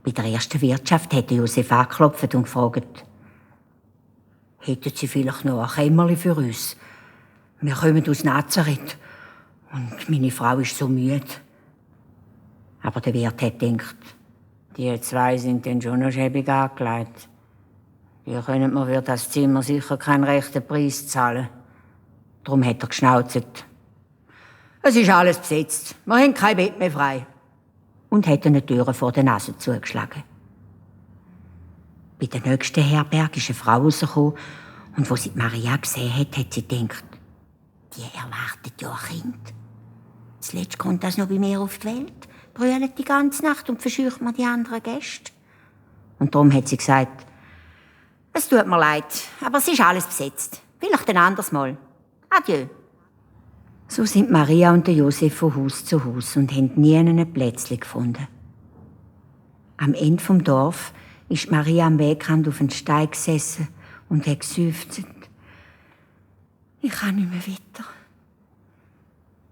Bei der ersten Wirtschaft hat Josef angeklopft und gefragt, «Hätten Sie vielleicht noch ein Kämmerli für uns? Wir kommen aus Nazareth und meine Frau ist so müde.» Aber der Wirt hat gedacht, «Die zwei sind dann schon noch schäbig angelegt. Die können mir für das Zimmer sicher keinen rechten Preis zahlen.» Darum hat er geschnauzt. «Es ist alles besetzt. Wir haben kein Bett mehr frei.» Und hat eine Tür vor der Nase zugeschlagen. Bei der nächsten Herberge ist eine Frau rausgekommen und wo sie Maria gesehen hat, hat sie gedacht, die erwartet ja ein Kind. Zuletzt kommt das noch bei mir auf die Welt, brüllt die ganze Nacht und verscheucht mir die anderen Gäste. Und darum hat sie gesagt, «Es tut mir leid, aber es ist alles besetzt. Vielleicht ein anderes Mal. Adieu.» So sind Maria und Josef von Haus zu Haus und haben nie ein Plätzchen gefunden. Am Ende vom Dorf ist Maria am Wegrand auf den Stein gesessen und hat geseufzt. «Ich kann nicht mehr weiter.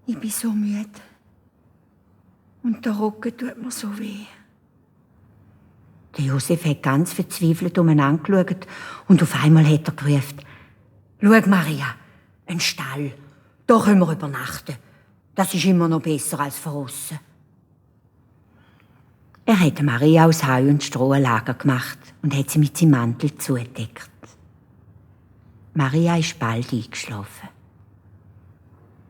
Ich bin so müde. Und der Rücken tut mir so weh.» Der Josef hat ganz verzweifelt umeinander geschaut und auf einmal hat er gerufen, «Schau, Maria, ein Stall. Da können wir übernachten. Das ist immer noch besser als draussen.» Er hat Maria aus Heu und Stroh ein Lager gemacht und hat sie mit seinem Mantel zugedeckt. Maria ist bald eingeschlafen.